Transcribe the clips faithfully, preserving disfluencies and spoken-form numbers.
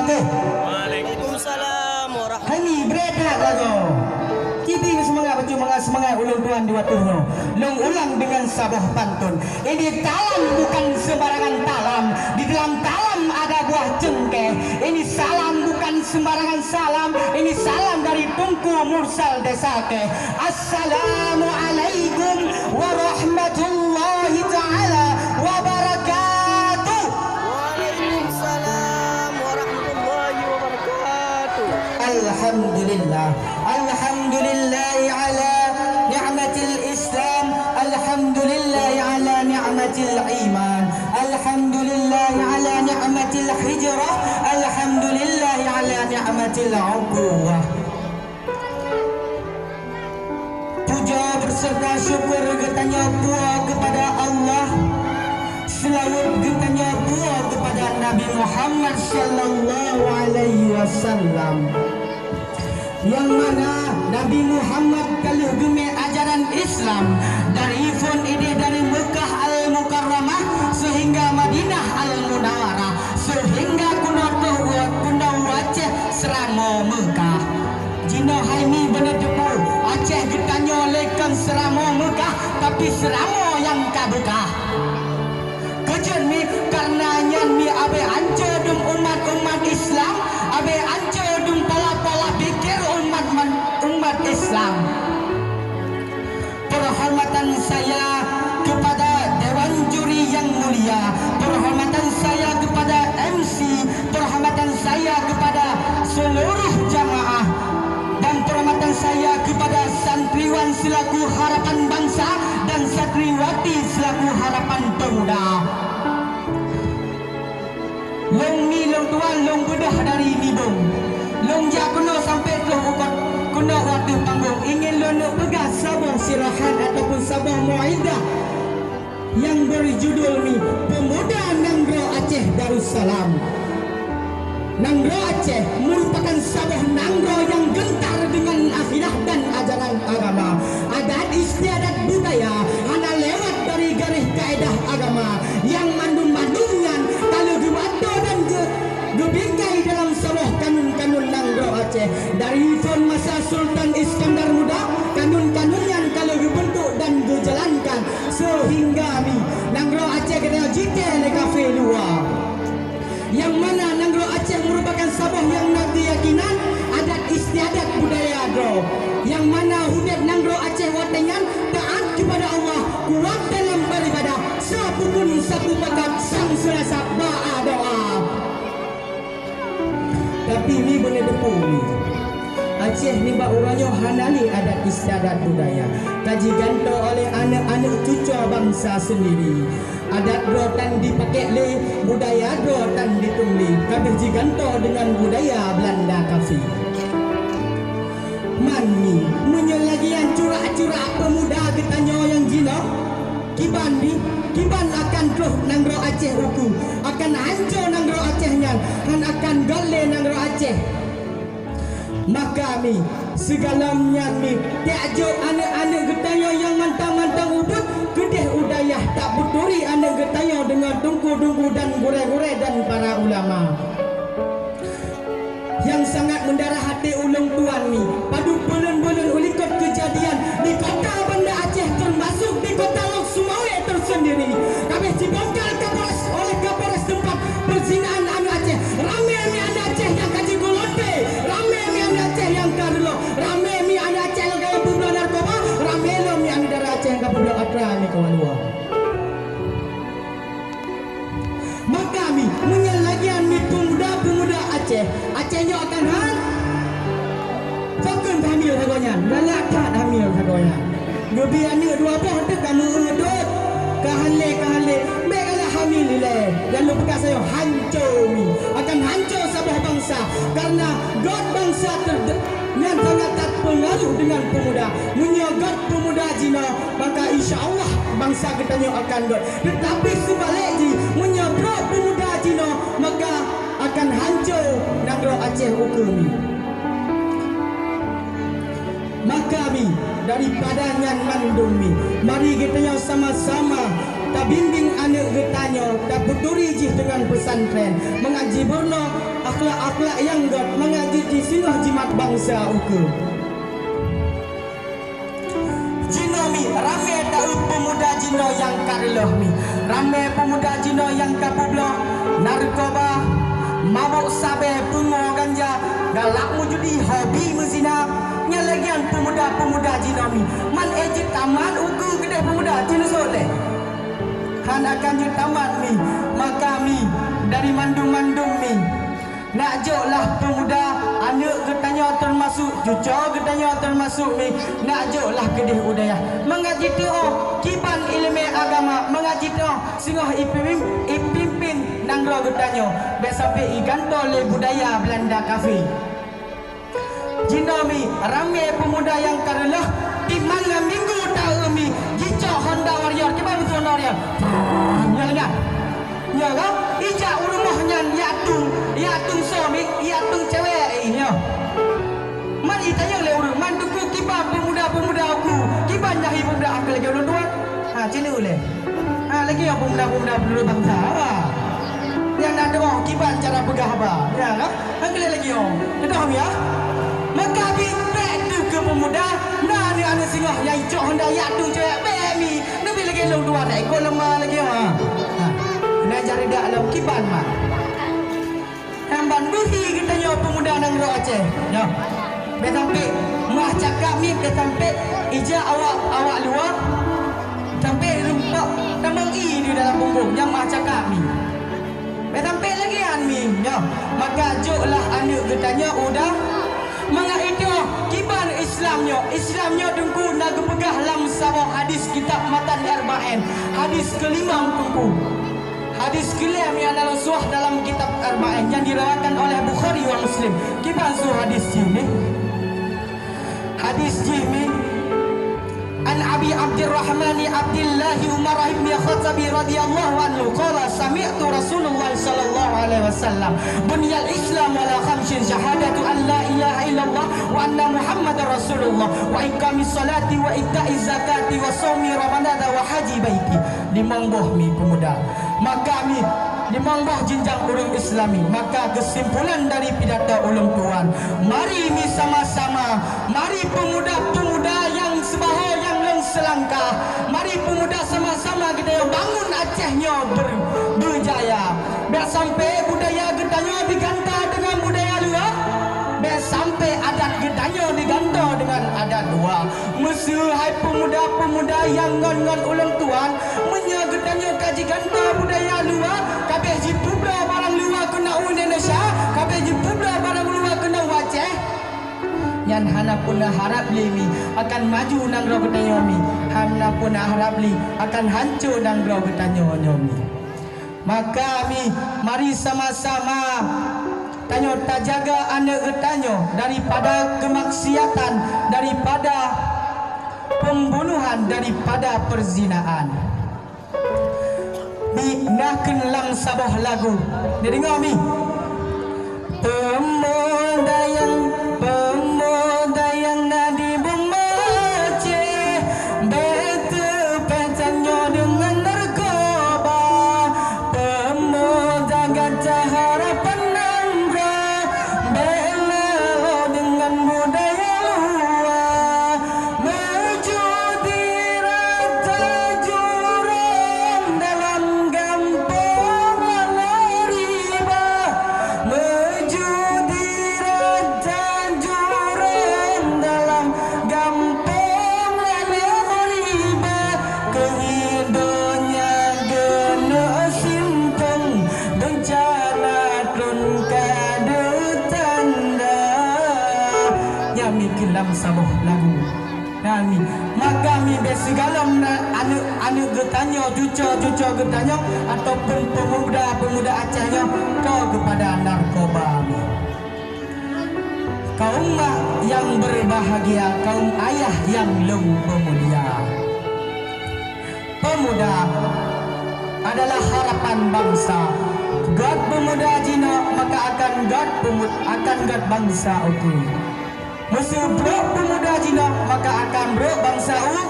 Waalaikumsalam warahmatullahi. Hai ni, bret that lagoe. Tibi seumangat, bacut mangat seumangat ulôn tuan di watèe nyoe. Lôn ulang deungon saboh pantôn. Ini talam bukan sembarangan talam. Di dalam talam ada buah cengkeh. Ini salam bukan sembarangan salam. Ini salam dari Teungku Mursal Desa Keh. Assalamualaikum warahmatullahi taala wabarakatuh. Waalaikumsalam warahmatullahi wabarakatuh. Alhamdulillah. Alhamdulillahi ala ni'matil Islam. Alhamdulillahi ala ni'matil iman. Alhamdulillahi ala ni'matil hijrah. Alhamdulillahi ala ni'matil ukhuwah. Puja beserta syukur geutanyoe puwoe kepada Allah. Seulaweuet geutanyoe puwoe kepada Nabi Muhammad sallallahu alaihi wasallam. Nyang mana Nabi Muhammad ka lheueh geumè ajaran Islam dari phon idéh dari Meukah Al-Mukarramah seuhingga Madinah Al-Munawwarah, seuhingga keunoe troh u, keunoe u Aceh seuramoe Meukah. Jinoe hai mi beuneuteupeu, Aceh geutanyoe lé kon seuramoe Meukah, tapi seuramoe nyang ka beukah. Keujeuet mi, kareuna nyan mi abéh anco dum umat-umat Islam, abéh anco dum pola-pola pikir umat man-, umat Islam. Penghormatan saya kepada Dewan Juri yang mulia, penghormatan saya kepada M C, penghormatan saya kepada seluruh jamaah, dan penghormatan saya kepada santriwan selaku harapan bangsa dan santriwati selaku harapan pemuda. Lôn mi lôn tuan lôn beudôh dari Nibong. Lôn jak keunoe sampai troh u kot-, keunoe u ateueh panggong. Ingin lôn neuk peugah saboh sirahat ataupun saboh mau'izah nyang beujudul mi Pemuda Nanggroe Aceh Darussalam. Nanggroe Aceh merupakan saboh nanggroe nyang geuntar deungon akidah dan ajaran agama. Adat istiadat budaya hana lewat dari garéh kaedah agama. Nyang mandum-mandum nyan ka lheueh geubantu dan geu-, geubingkai dalam saboh kanun-kanun nanggroe Aceh. Dari phon masa Sultan Iskandar Muda, kanun-kanun nyan ka lheueh geubeuntuk dan geujalankan seuhingga mi nanggroe Aceh geutanyoe jitée lé kafé luwa. Nyang mana nanggroe Aceh merupakan saboh nyang na keuyakinan, adat istiadat budaya droe. Nyang mana udeb nanggroe Aceh watée nyan taat kepada Allah, kuat dalam beribadah, sapeue pun sapeue pakat sang seurasa bak doa. Tapi mi beuneuteupeu mi, Aceh nibak uroe nyoe hana lé adat istiadat budaya, ka jigantoe oleh aneuëk-aneuëk cucoe bansa seundiri. Adat droe tan dipakék lé, budaya droe tan ditueng lé, ka abéh jigantoe deungon budaya Beulanda kafé. Man mi, meunyoe lagée nyan curak-curak peumuda geutanyoe nyang jinoe, kiban di, kiban akan troh nanggroe Aceh ukeue, akan hanco nanggroe Aceh nyan, han akan göt lé nanggroe Aceh. Maka mi, sigohlom nyan mi, tiak jok aneuëk-aneuëk geutanyoe nyang mantong-mantong ubit keudeh u dayah, tapeuturi aneuëk geutanyoe deungon teungku-teungku dan gurée-gurée dan para ulama. Nyang sangat meudarah até ulôn tuan mi, padub buleuen-buleuen u likot keujadian di kota Banda Aceh, teumasok di kota Lhokseumawe teuseundiri. Ka abéh jibongkar Kapolres, oleh Kapolres setempat, peuzinahan aneuëk Aceh. Ramé mi aneuëk Aceh nyang ka jikulonte, ramé mi aneuëk Aceh nyang ka reulok, ramé mi aneuëk Aceh nyang ka peubloe narkoba, ramé lom mi aneuëk dara Aceh nyang ka peubloe atra nikoe luwa. Maka mi, meunyoe lagée nyan mi peumuda-peumuda Aceh, Aceh nyoe akan han. Pakon hamil sagoe nyan, galak that hamil sagoe nyan. Geubi aneuëk dua boh teuk ka meu-eu dot. Ka han lé, ka han lé, bék galak hamil ilée. Lalu peugah sayoe hanco mi, akan hanco saboh bansa. Kareuna göt bansa teude-, nyan sangat that peungaruh deungon peumuda. Meunyoe göt peumuda jinoe, maka insya Allah bansa geutanyoe akan göt. Teutapi seubalek jih, meunyoe brok peumuda jinoe, maka akan hanco nanggroe Aceh ukeue mi. Maka mi, daripada nyan mandum mi, mari geutanyoe sama-sama tabimbing aneuëk geutanyoe, tapeuturi jih deungon peusantren, meungaji bunoe, ah, Akhlak-akhlak nyang gét mangat jeuet jisingoh jimat bansa ukeue. Jinoe mi ramé taeu peumuda jinoe nyang ka reuloh mi. Ramé peumuda jinoe nyang ka peubloe narkoba, mabök sabé, pungo ganja, galak meujudi, hobi meuzina. Nyan lagée nyan peumuda-peumuda jinoe mi. Man éh jeuet tamat ukeue keudeh peumuda, ci neusot lé. Hana akan jeuet tamat mi, maka mi dari mandum-mandum mi. Nak joklah peumuda, aneuëk geutanyoe teumasuk, cucoe geutanyoe teumasuk mi, nak joklah keudeh u dayah. Mangat jiteuoh kiban iéleumé agama, mangat jiteuoh singoh ipimpin, ipimpin nanggroe geutanyoe, bék sampai igantoe lé budaya Beulanda kafé. Jinoe mi ramé peumuda nyang ka reuloh, timan ngon minggu taeu mi jicok Honda Warrior, kiban beutôi Honda Warrior. Nyan lagée nyan. Nyoe ka, ijak u rumoh nyan, jak tueng, jak tueng soe mi, jak tueng cewek, ih, nyoe. Man itanyong lé ureuëng, man teungku kiban peumuda-peumuda ukeue, kiban nyan hi peumuda akhé lagée ulôn tuan. Ha, ci neulée. Ha, lagée nyoe peumuda-peumuda peunurut bansa. Ha. Nyan na teuoh kiban cara peugah ba. Ya, ka? Akhé lagée nyoe. Beutôi, ya? Maka bi bék teuh keu peumuda, na aneuëk-aneuëk singoh nyang icok Honda jak tueng cewek, bék mi. Neubi lagée lôn tuan, ikot lemah lagée, ha. Ha. Nah, jari dak lom kiban, mak. Nyang ban beuhi geutanyoe peumuda nanggroe Aceh. Nyoe. Bék sampai meuah cakap mi, bék sampai ijak awak, awak luwa. Sampai rumpok tamong ié di dalam punggong, nyang meuah cakap mi. Bék sampai lagée nyan mi, nyoe. Maka joklah aneuëk geutanyoe u da-, mangat iteuoh kiban Islam nyoe. Islam nyoe teungku na geupeugah lam saboh hadis kitab Matan Arba'in. Hadis keulimong teungku. Hadis keulhèe mi hana lôn suah dalam kitab Arba'in nyang diriwayatkan oleh Bukhari wa Muslim. Kiban su hadis jih mi? Hadis jih mi, An Abi Abdurrahman Abdullah Umar ibn Khattab radhiyallahu anhu qala, sami'tu Rasulullah sallallahu alaihi wasallam, bunyal Islam ala khamsin, syahadatu an la ilaha illallah wa anna Muhammadar Rasulullah wa iqamis salati wa ita'iz zakati wa shaumi Ramadana wa haji baiti. Limong boh mi peumuda. Maka mi limong boh jenjang ureuëng Islami. Maka keusimpulan dari pidato ulôn tuan, mari mi sama-sama, mari peumuda-peumuda nyang seubaho nyang lôn seulangkah, mari peumuda sama-sama geutanyoe bangun Aceh nyoe ber-, beujaya. Bék sampai budaya geutanyoe digantoe deungon budaya luwa. Bék sampai adat geutanyoe digantoe deungon adat luwa. Meuseuhai peumuda-peumuda nyang ngon-ngon ulôn tuan, meunyoe geutanyoe ka jigantoe budaya luwa, ka bék jipeubloe barang luwa keunan u Indonesia, ka bék jipeubloe barang luwa keunan u Aceh, nyan hana peue neuharab lé mi akan maju nanggroe geutanyoe mi, hana peue neuharab lé akan hanco nanggroe geutanyoe nyoe mi. Maka mi, mari sama-sama tanyoe tajaga aneuëk geutanyoe daripada keumaksiatan, daripada peumbunohan, daripada peuzinaan. Mi, na kheun lam saboh lagu. Neudeungoe mi. Peumuda nyang, peumuda nyang na di Bumoe Aceh, bék teupeutanyoe deungon narkoba. Peumuda gata harapan nanggroe, bék lalo deungon budaya luwa. Meujudi rata jurong dalam gampông lalée riba. Meujudi rata jurong dalam gampông lalée riba. Keu donya keuneuk simpang, bencana trôn ka deutanda. Nyan mi kheun lam saboh lagu. Nyan mi, maka mi bék sigohlom na aneuëk-aneuëk geutanyoe, cucoe-cucoe geutanyoe, ataupun peumuda-peumuda Aceh nyoe toe keupada narkoba mi. Kaum mak nyang berbahagia, kaum ayah nyang lôn peumulia. Peumuda adalah harapan bansa. Göt peumuda jinoe, maka akan göt peumu-, akan göt bansa ukeue. Meuseubrok peumuda jinoe, maka akan brok bansa u-,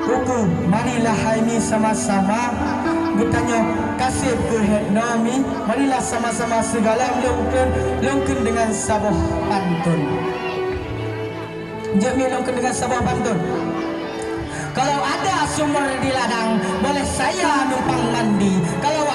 ukeue. Marilah hai mi sama-sama Geutanyoe kaseb keu hét nomi, marilah sama-sama sigohlom lôn kheun, lôn kheun deungon saboh pantôn. Jeuet mie lôn kheun deungon saboh pantôn. Kalau ada sumber di ladang, boleh saya numpang mandi. Kalau